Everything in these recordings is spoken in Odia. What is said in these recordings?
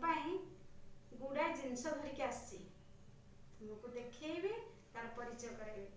ପାଇଁ ଗୁଡ଼ାଏ ଜିନିଷ ଧରିକି ଆସିଛି। ତୁମକୁ ଦେଖେଇବି, ତାର ପରିଚୟ କରାଇବି।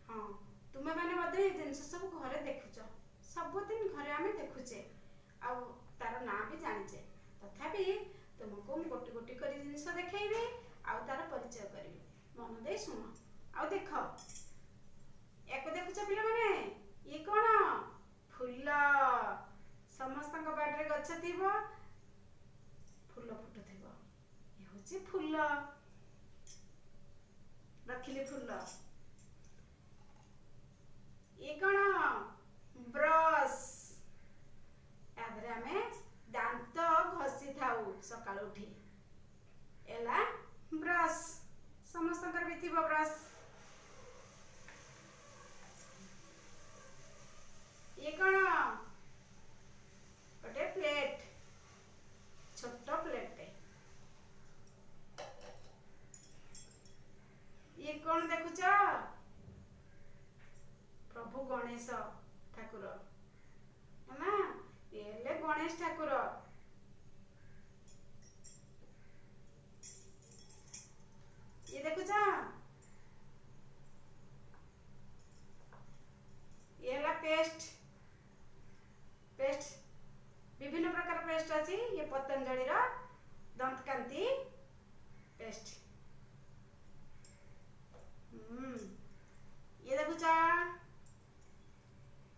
ହଁ, ତୁମେମାନେ ମଧ୍ୟ ଏ ଜିନିଷ ସବୁ ଘରେ ଦେଖୁଛ। ସବୁଦିନ ଘରେ ଆମେ ଦେଖୁଛେ ଆଉ ତାର ନାଁ ବି ଜାଣିଛେ। ତଥାପି ତୁମକୁ ମୁଁ ଗୋଟି ଗୋଟି କରି ଜିନିଷ ଦେଖେଇବି ଆଉ ତାର ପରିଚୟ କରିବି। ମନ ଦେଇ ଶୁଣ ଆଉ ଦେଖ। ୟାକୁ ଦେଖୁଛ ପିଲାମାନେ? ଇଏ କ'ଣ? ଫୁଲ। ସମସ୍ତଙ୍କ ବାଡ଼ିରେ ଗଛ ଥିବ, ଫୁଲ ଫୁଟୁଥିବ। ଇଏ ହେଉଛି ଫୁଲ। ରଖିଲି ଫୁଲ। ଇଏ କ'ଣ? ବ୍ରସ୍। ୟା ଦେହରେ ଆମେ ଦାନ୍ତ ଘଷିଥାଉ ସକାଳୁ ଉଠି। ହେଲା ବ୍ରସ୍। ସମସ୍ତଙ୍କର ବି ଥିବ ବ୍ରସ୍। ଇଏ କ'ଣ? ଗୋଟେ ପ୍ଲେଟ୍, ଛୋଟ ପ୍ଲେଟ୍ଟେ। ଇଏ କ'ଣ ଦେଖୁଛ? ପ୍ରଭୁ ଗଣେଶ ଠାକୁର ହେଲା। ଇଏ ହେଲେ ଗଣେଶ ଠାକୁର। ଇଏ ଦେଖୁଛ? ଇଏ ହେଲା ପେଷ୍ଟ। ପେଷ୍ଟ, ବିଭିନ୍ନ ପ୍ରକାର ପେଷ୍ଟ ଅଛି। ଇଏ ପତଞ୍ଜଳିର ଦନ୍ତକାନ୍ତି ପେଷ୍ଟ। ଇଏ ଦେଖୁଛ?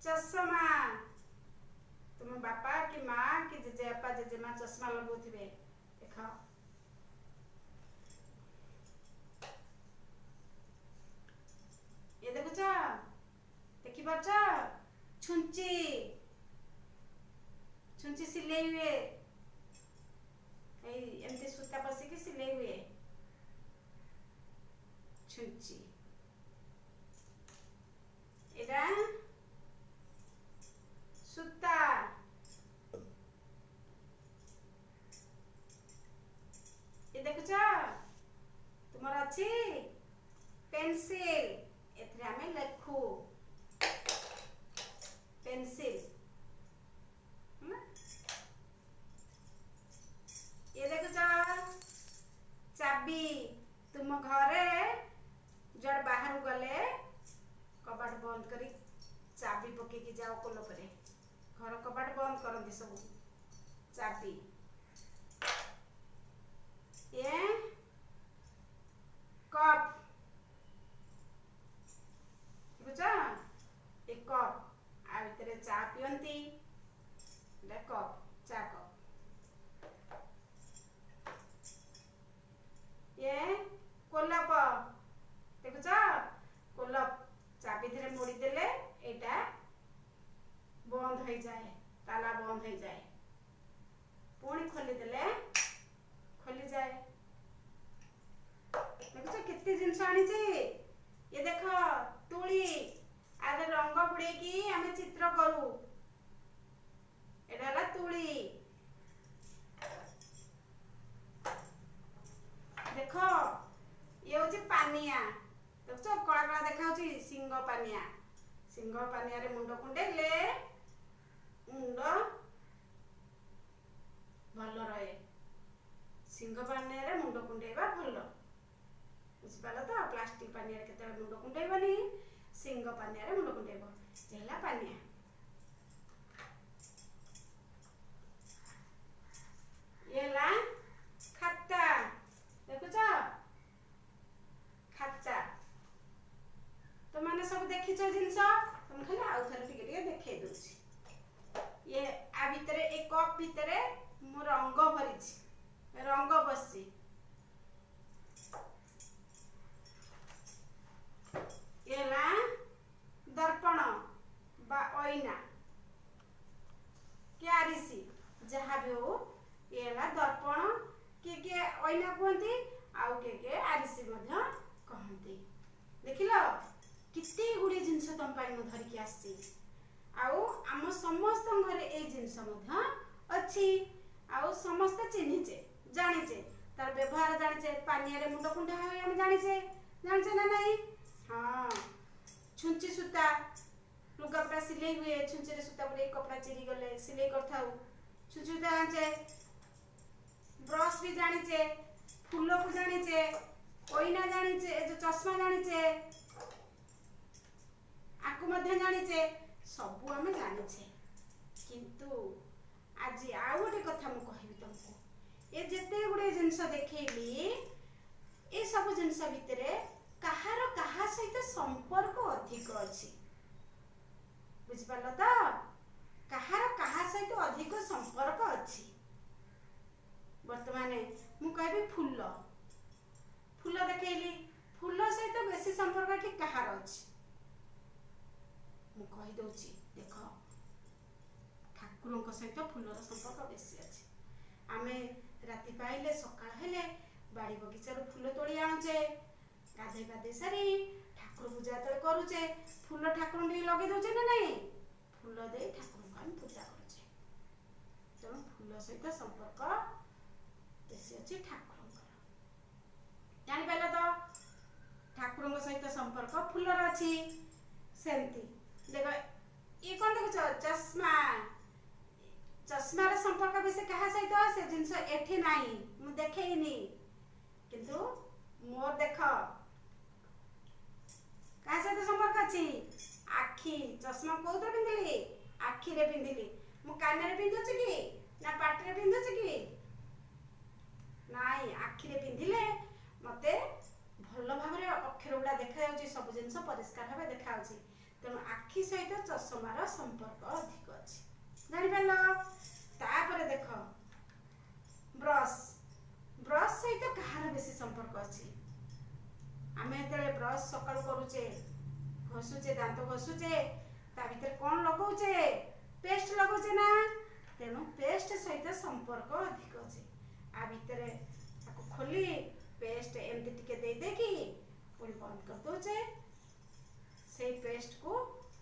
ଚଷମା। ତୁମ ବାପା କି ମା କି ଜେଜେବାପା ଜେଜେମା ଚଷମା ଲଗାଉଥିବେ। ଦେଖ, ଇଏ ଦେଖୁଛ? ଦେଖିପାରୁଛ? ଛୁଞ୍ଚି। ଛୁଞ୍ଚି ସିଲେଇ ହୁଏ। ଏଇ ଏମିତି ସୂତା ପଶିକି ସିଲେଇ ହୁଏ ଛୁଞ୍ଚି। ଏଇଟା ସୂତା। ଏ ଦେଖୁଛ? ତୁମର ଅଛି ପେନସିଲ। ଏଥିରେ ଆମେ ଲେଖୁ। ପେନସିଲ। ଇଏ ଦେଖୁଛ? ଚାବି। ତୁମ ଘରେ ଯୁଆଡ଼େ ବାହାରକୁ ଗଲେ କବାଟ ବନ୍ଦ କରି ଚାବି ପକେଇକି ଯାଅ। କୋଲପରେ ଘର କବାଟ ବନ୍ଦ କରନ୍ତି ସବୁ, ଚାବି। ଇଏ କପ୍ ବୁଝ। ଏ କପ୍, ଆ ଭିତରେ ଚା ପିଅନ୍ତି। ଏଇଟା କପ୍, ଚା କପ୍। ଇଏ କୋଲପ ଦେଖୁଛ? କୋଲପ ଚାବିଥିରେ ମୋଡ଼ିଦେଲେ ଏଇଟା ବନ୍ଦ ହେଇଯାଏ, ତାଲା ବନ୍ଦ ହେଇଯାଏ। ପୁଣି ଖୋଲିଦେଲେ ଖୋଲିଯାଏ। ଦେଖୁଛ କେତେ ଜିନିଷ ଆଣିଛି? ଇଏ ଦେଖ, ତୁଳି। ଆରେ ରଙ୍ଗ ବୁଡେଇକି ଆମେ ଚିତ୍ର କରୁ। ଏଇଟା ହେଲା ତୁଳି। ଦେଖ, ଇଏ ହଉଛି ପାନିଆ। ଦେଖୁଛ, କଳା କଳା ଦେଖାଯାଉଛି? ଶିଙ୍ଗ ପାନିଆ। ଶିଙ୍ଗ ପାନିଆରେ ମୁଣ୍ଡ କୁଣ୍ଡେଇଲେ ମୁଣ୍ଡ ଭଲ ରହେ। ଶିଙ୍ଗ ପାନିଆରେ ମୁଣ୍ଡ କୁଣ୍ଡେଇବା ଭଲ, ବୁଝିପାରିଲ ତ? ପ୍ଲାଷ୍ଟିକ ପାନିଆରେ କେତେବେଳେ ମୁଣ୍ଡ କୁଣ୍ଡେଇବନି, ଶିଙ୍ଗ ପାନିଆରେ ମୁଣ୍ଡ କୁଣ୍ଡେଇବ। ହେଲା ପାନିଆ। ଇଏ ହେଲା ଖାତା। ଦେଖୁଛ ଖାତା? ତମାନେ ସବୁ ଦେଖିଛ ଜିନିଷ, ତମେ ଖାଲି ଆଉ ଥରେ ଟିକେ ଟିକେ ଦେଖେଇ ଦଉଛି। ଇଏ ଆ ଭିତରେ, ଏ କପ୍ ଭିତରେ ମୁଁ ରଙ୍ଗ ଭରିଛି, ରଙ୍ଗ ବସିଛି। ଇଏ ହେଲା ଦର୍ପଣ ବା ଅଇନା କି ଆରିସି, ଯାହା ବି ହଉ। ଇଏ ହେଲା ଦର୍ପଣ। କିଏ କିଏ ଅଇନା କୁହନ୍ତି ଆଉ କିଏ କିଏ ଆରିସି ମଧ୍ୟ କହନ୍ତି। ଦେଖିଲ କେତେ ଗୁଡ଼ିଏ ଜିନିଷ ତମ ପାଇଁ ମୁଁ ଧରିକି ଆସିଛି। ଆଉ ଆମ ସମସ୍ତଙ୍କ ଘରେ ଏଇ ଜିନିଷ ମଧ୍ୟ ଅଛି ଆଉ ସମସ୍ତେ ଚିହ୍ନିଛେ, ଜାଣିଛେ, ତାର ବ୍ୟବହାର ଜାଣିଛେ। ପାନିଆରେ ମୁଣ୍ଡ କୁଣ୍ଡା ହୁଏ ଆମେ ଜାଣିଛେ। ଜାଣିଛେ ନା ନାଇଁ? ହଁ। ଛୁଞ୍ଚି ସୂତା, ଲୁଗାପଟା ସିଲେଇ ହୁଏ। ଛୁଞ୍ଚିରେ ସୂତା ପୁରେଇ କପଡ଼ା ଚିରିଗଲେ ସିଲେଇ କରିଥାଉ। ଛୁଞ୍ଚି ସୂତା ଜାଣିଛେ। ବ୍ରସ୍ ବି ଜାଣିଛେ, ଫୁଲକୁ ଜାଣିଛେ, ଅଇନା ଜାଣିଛେ, ଏ ଯୋଉ ଚଷମା ଜାଣିଛେ, ଆକୁ ମଧ୍ୟ ଜାଣିଛେ, ସବୁ ଆମେ ଜାଣିଛେ। କିନ୍ତୁ ଆଜି ଆଉ ଗୋଟେ କଥା ମୁଁ କହିବି ତମକୁ। ଏ ଯେତେ ଗୁଡ଼ିଏ ଜିନିଷ ଦେଖେଇଲି, ଏ ସବୁ ଜିନିଷ ଭିତରେ କାହାର କାହା ସହିତ ସମ୍ପର୍କ ଅଧିକ ଅଛି? ବୁଝିପାରିଲ ତ? କାହାର କାହା ସହିତ ଅଧିକ ସମ୍ପର୍କ ଅଛି? ବର୍ତ୍ତମାନ ମୁଁ କହିବି ଫୁଲ। ଫୁଲ ଦେଖେଇଲି, ଫୁଲ ସହିତ ବେଶୀ ସମ୍ପର୍କ ଏଠି କାହାର ଅଛି? ମୁଁ କହିଦଉଛି, ଦେଖ, ଠାକୁରଙ୍କ ସହିତ ଫୁଲର ସମ୍ପର୍କ ବେଶୀ ଅଛି। ଆମେ ରାତି ପାଇଲେ, ସକାଳ ହେଲେ ବାଡ଼ି ବଗିଚାରୁ ଫୁଲ ତୋଳି ଆଣୁଛେ। ଗାଧେଇ ପାଧେଇ ସାରି ଠାକୁର ପୂଜା ଯେତେବେଳେ କରୁଛେ, ଫୁଲ ଠାକୁରଙ୍କୁ ଟିକେ ଲଗେଇ ଦଉଛେ ନା ନାଇଁ? ଫୁଲ ଦେଇ ଠାକୁରଙ୍କୁ ଆମେ ପୂଜା କରୁଛେ। ତେଣୁ ଫୁଲ ସହିତ ସମ୍ପର୍କ ବେଶୀ ଅଛି ଠାକୁରଙ୍କର। ଜାଣିପାରିଲ ତ? ଠାକୁରଙ୍କ ସହିତ ସମ୍ପର୍କ ଫୁଲର ଅଛି। ସେମିତି ଦେଖ, ଇଏ କଣ ଦେଖୁଛ? ଚଷମା। ଚଷମାର ସମ୍ପର୍କ ବେଶୀ କାହା ସହିତ? ସେ ଜିନିଷ ଏଠି ନାହିଁ, ମୁଁ ଦେଖେଇନି, କିନ୍ତୁ ମୋର ଦେଖ କାହା ସହିତ ସମ୍ପର୍କ ଅଛି। ଆଖି। ଚଷମା କୋଉଥିରେ ପିନ୍ଧିଲି? ଆଖିରେ ପିନ୍ଧିଲି। ମୁଁ କାନରେ ପିନ୍ଧୁଛି କି ନା ପାଟିରେ ପିନ୍ଧୁଛି କି? ନାଇଁ, ଆଖିରେ ପିନ୍ଧିଲେ ମତେ ଭଲ ଭାବରେ ଅକ୍ଷର ଗୁଡା ଦେଖାଯାଉଛି, ସବୁ ଜିନିଷ ପରିଷ୍କାର ଭାବେ ଦେଖାଯାଉଛି। ତେଣୁ ଆଖି ସହିତ ଚଷମାର ସମ୍ପର୍କ ଅଧିକ ଅଛି। ଜାଣିପାରିଲ? ତାପରେ ଦେଖ, ବ୍ରସ୍। ବ୍ରସ୍ ସହିତ କାହାର ବେଶୀ ସମ୍ପର୍କ ଅଛି? ଆମେ ଯେତେବେଳେ ବ୍ରସ୍ ସକାଳୁ କରୁଛେ, ଘଷୁଛେ, ଦାନ୍ତ ଘଷୁଛେ, ତା ଭିତରେ କଣ ଲଗାଉଛେ? ପେଷ୍ଟ ଲଗାଉଛେ ନା? ତେଣୁ ପେଷ୍ଟ ସହିତ ସମ୍ପର୍କ ଅଧିକ ଅଛି। ଆ ଭିତରେ ତାକୁ ଖୋଲି ପେଷ୍ଟ ଏମିତି ଟିକେ ଦେଇ ଦେଇକି ପୁଣି ବନ୍ଦ କରିଦଉଛେ, ସେଇ ପେଷ୍ଟକୁ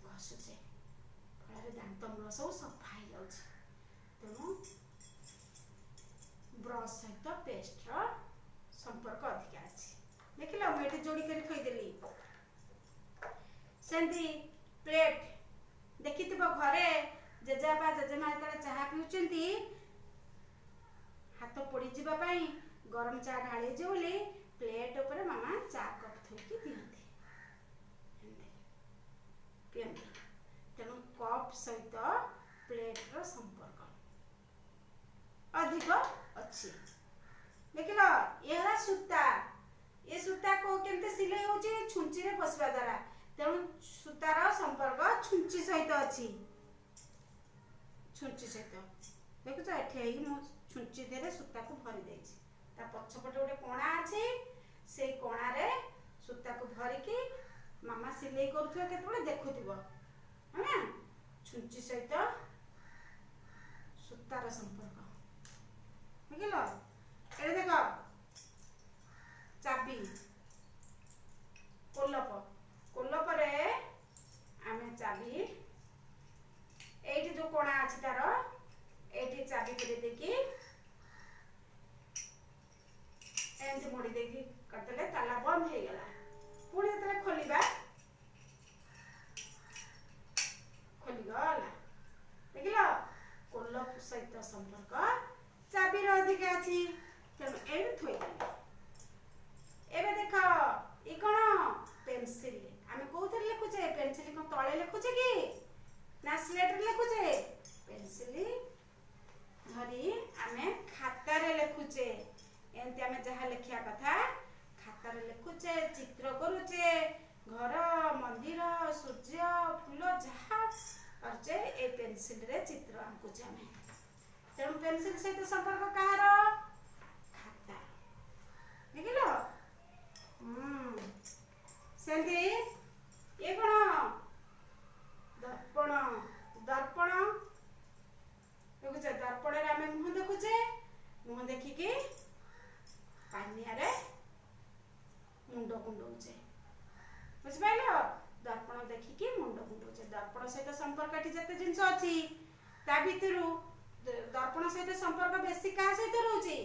ଘଷୁଛେ, ଫଳରେ ଦାନ୍ତ ମୂଳ ସବୁ ସଫା ହେଇଯାଉଛି। ତେଣୁ ବ୍ରସ୍ ସହିତ ପେଷ୍ଟର ସମ୍ପର୍କ ଅଧିକା ଅଛି। ଦେଖିଲ, ମୁଁ ଏଠି ଯୋଡ଼ି କରି ଥୋଇଦେଲି। ସେମିତି ପ୍ଲେଟ୍। ଦେଖିଥିବ, ଘରେ ଜେଜେବାପା ଜେଜେମା ଯେତେବେଳେ ଚାହା ପିଉଛନ୍ତି, ହାତ ପୋଡ଼ିଯିବା ପାଇଁ, ଗରମ ଚା ଢାଳି ହେଇଯିବ ବୋଲି ପ୍ଲେଟ୍ ଉପରେ ମାମା ଚା କପ୍ ଥୋଇକି ଦିଅନ୍ତି, ଏମିତି ପିଅନ୍ତି। ତେଣୁ କପ୍ ସହିତ ପ୍ଲେଟ୍ର ସମ୍ପର୍କ ଅଧିକ ଅଛି। ଦେଖିଲ, ଇଏ ହେଲା ସୂତା। ଏ ସୂତା କୋଉ କେମିତି ସିଲେଇ ହଉଛି? ଛୁଞ୍ଚିରେ ପଶିବା ଦ୍ୱାରା। ତେଣୁ ସୂତାର ସମ୍ପର୍କ ଛୁଞ୍ଚି ସହିତ ଅଛି। ଛୁଞ୍ଚି ସହିତ ଦେଖୁଛ, ଏଠି ହେଇ ମୁଁ ଛୁଞ୍ଚି ଦେହରେ ସୂତାକୁ ଭରି ଦେଇଛି। ତା ପଛପଟେ ଗୋଟେ କଣା ଅଛି, ସେଇ କଣାରେ ସୂତାକୁ ଭରିକି ମାମା ସିଲେଇ କରୁଥିବ କେତେବେଳେ ଦେଖୁଥିବ ନା? ଛୁଞ୍ଚି ସହିତ ସୂତାର ସମ୍ପର୍କ ବୁଝିଲ? ଏଠି ଦେଖ, ଚାବି, କୋଲପ। କୋଲପରେ ଆମେ ଚାବି, ଏଇଠି ଯୋଉ କଣା ଅଛି ତାର, ଏଇଠି ଚାବି ପୁରେଇ ଦେଇକି ଏମିତି ମୋଡ଼ି ଦେଇକି କରିଦେଲେ ତାଲା ବନ୍ଦ ହେଇଗଲା। ପୁଣି ଯେତେବେଳେ ଖୋଲିବା, ଖୋଲିଗଲା। ଦେଖିଲ, କୋଲପ ସହିତ ସମ୍ପର୍କ ଚାବିର ଅଧିକା ଅଛି। ତେଣୁ ଏଇଠି ଥୋଇଦେଲି। ଏବେ ଦେଖ, ଇ କଣ? ପେନସିଲ। ଆମେ କୋଉଥିରେ ଲେଖୁଛେ? ପେନସିଲ କଣ ତଳେ ଲେଖୁଛେ କି ନା ସ୍ଲେଟରେ ଲେଖୁଛେ? ପେନସିଲ ଧରି ଆମେ ଖାତାରେ ଲେଖୁଛେ। ଏମିତି ଆମେ ଯାହା ଲେଖିବା କଥା ଖାତାରେ ଲେଖୁଛେ, ଚିତ୍ର କରୁଛେ, ଘର, ମନ୍ଦିର, ସୂର୍ଯ୍ୟ, ଫୁଲ, ଯାହା ପାରୁଛେ ଏଇ ପେନସିଲରେ ଚିତ୍ର ଆଙ୍କୁଛେ ଆମେ। ତେଣୁ ପେନସିଲ ସହିତ ସମ୍ପର୍କ କାହାର? ଖାତା। ଦେଖିଲ? ସେମିତି ଇଏ କଣ? ଦର୍ପଣ। ଦର୍ପଣ ଦେଖୁଛେ, ଦର୍ପଣରେ ଆମେ ମୁହଁ ଦେଖୁଛେ। ମୁହଁ ଦେଖିକି ପାନିଆରେ ମୁଣ୍ଡ କୁଣ୍ଡଉଛେ। ବୁଝିପାରିଲ? ଦର୍ପଣ ଦେଖିକି ମୁଣ୍ଡ କୁଣ୍ଡଉଛେ। ଦର୍ପଣ ସହିତ ସମ୍ପର୍କ ଏଠି ଯେତେ ଜିନିଷ ଅଛି, ତା ଭିତରୁ ଦର୍ପଣ ସହିତ ସମ୍ପର୍କ ବେଶୀ କାହା ସହିତ ରହୁଛି?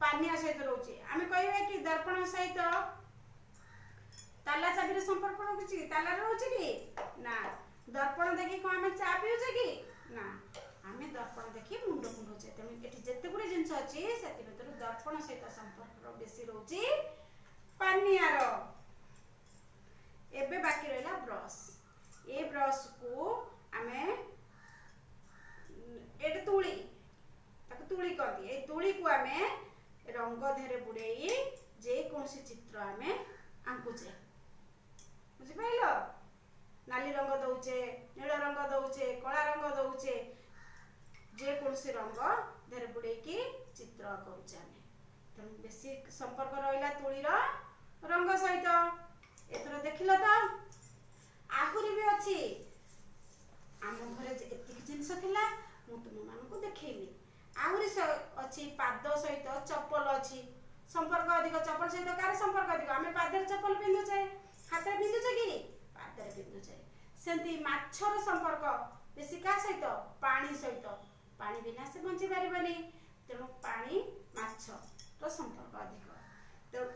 ପାନିଆ ସହିତ ରହୁଛି। ଆମେ କହିବା କି ଦର୍ପଣ ସହିତ ତାଲା ଚାବିର ସମ୍ପର୍କ ରହୁଛି କି? ତାଲାରେ ରହୁଛି କି ନା? ଦର୍ପଣ ଦେଖି କଣ ଆମେ ଚା ପିଉଛେ କି ନା? ଆମେ ଦର୍ପଣ ଦେଖି ମୁଣ୍ଡ କୁଣ୍ଡଉଛେ। ତେଣୁ ଏଠି ଯେତେ ଗୁଡ଼ିଏ ଜିନିଷ ଅଛି, ସେଥି ଭିତରୁ ଦର୍ପଣ ସହିତ ସମ୍ପର୍କ ବେଶୀ ରହୁଛି ପାନିଆର। ଏବେ ବାକି ରହିଲା ବ୍ରସ୍। ଏ ବ୍ରସ୍କୁ ଆମେ, ଏଇଟା ତୁଳି, ତାକୁ ତୁଳି କହନ୍ତି। ଏଇ ତୁଳିକୁ ଆମେ ରଙ୍ଗ ଦେହରେ ବୁଡ଼େଇ ଯେକୌଣସି ଚିତ୍ର ଆମେ ଆଙ୍କୁଛେ, ବୁଝିପାରିଲ? ନାଲି ରଙ୍ଗ ଦଉଛେ, ନୀଳ ରଙ୍ଗ ଦଉଛେ, କଳା ରଙ୍ଗ ଦଉଛେ, ଯେକୌଣସି ରଙ୍ଗ ଦେହରେ ବୁଡ଼େଇକି ଚିତ୍ର କରୁଛେ ଆମେ। ତେଣୁ ବେଶୀ ସମ୍ପର୍କ ରହିଲା ତୁଳିର ରଙ୍ଗ ସହିତ। ଏଥର ଦେଖିଲ ତ, ଆହୁରି ବି ଅଛି। ଆମ ଘରେ ଏତିକି ଜିନିଷ ଥିଲା, ମୁଁ ତୁମମାନଙ୍କୁ ଦେଖେଇଲି। ଆହୁରି ଅଛି। ପାଦ ସହିତ ଚପଲ ଅଛି ସମ୍ପର୍କ ଅଧିକ। ଚପଲ ସହିତ କାହାର ସମ୍ପର୍କ ଅଧିକ? ଆମେ ପାଦରେ ଚପଲ ପିନ୍ଧୁଛେ, ହାତରେ ପିନ୍ଧୁଛେ କି? ପାଦରେ ପିନ୍ଧୁଛେ। ସେମିତି ମାଛର ସମ୍ପର୍କ ବେଶୀ କାହା ସହିତ? ପାଣି ସହିତ। ପାଣି ବିନା ସେ ବଞ୍ଚି ପାରିବନି। ତେଣୁ ପାଣି ମାଛର ସମ୍ପର୍କ ଅଧିକ। ତେଣୁ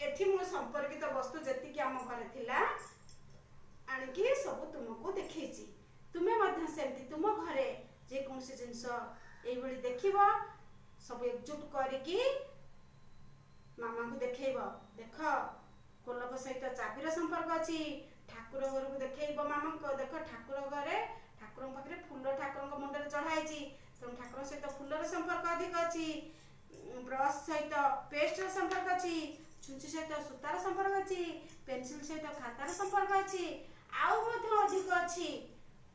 ଏଠି ମୁଁ ସମ୍ପର୍କିତ ବସ୍ତୁ ଯେତିକି ଆମ ଘରେ ଥିଲା, ଆଣିକି ସବୁ ତୁମକୁ ଦେଖେଇଛି। ତୁମେ ମଧ୍ୟ ସେମିତି ତୁମ ଘରେ ଯେକୌଣସି ଜିନିଷ ଏଇଭଳି ଦେଖିବ, ସବୁ ଏକଜୁଟ କରିକି ମାମାଙ୍କୁ ଦେଖେଇବ। ଦେଖ, କୋଲପ ସହିତ ଚାବିର ସମ୍ପର୍କ ଅଛି। ଠାକୁର ଘରକୁ ଦେଖେଇବ ମାମାଙ୍କ, ଦେଖ, ଠାକୁର ଘରେ ଠାକୁରଙ୍କ ପାଖରେ ଫୁଲ ଠାକୁରଙ୍କ ମୁଣ୍ଡରେ ଚଢା ହେଇଛି, ତେଣୁ ଠାକୁରଙ୍କ ସହିତ ଫୁଲର ସମ୍ପର୍କ ଅଧିକ ଅଛି। ବ୍ରସ୍ ସହିତ ପେଷ୍ଟର ସମ୍ପର୍କ ଅଛି। ଛୁଞ୍ଚି ସହିତ ସୂତାର ସମ୍ପର୍କ ଅଛି। ପେନସିଲ ସହିତ ଖାତାର ସମ୍ପର୍କ ଅଛି। ଆଉ ମଧ୍ୟ ଅଧିକ ଅଛି,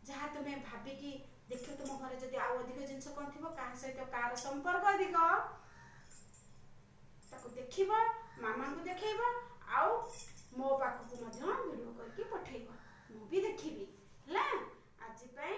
ଯାହା ତୁମେ ଭାବିକି ଦେଖିବ। ତୁମ ଘରେ ଯଦି ଆଉ ଅଧିକ ଜିନିଷ କଣ ଥିବ, କାହା ସହିତ କାହାର ସମ୍ପର୍କ ଅଧିକ, ତାକୁ ଦେଖିବ, ମାମାଙ୍କୁ ଦେଖେଇବ ଆଉ ମୋ ପାଖକୁ ମଧ୍ୟ ଭିଡ଼ିଓ କରିକି ପଠେଇବ। ମୁଁ ବି ଦେଖିବି। ହେଲା, ଆଜି ପାଇଁ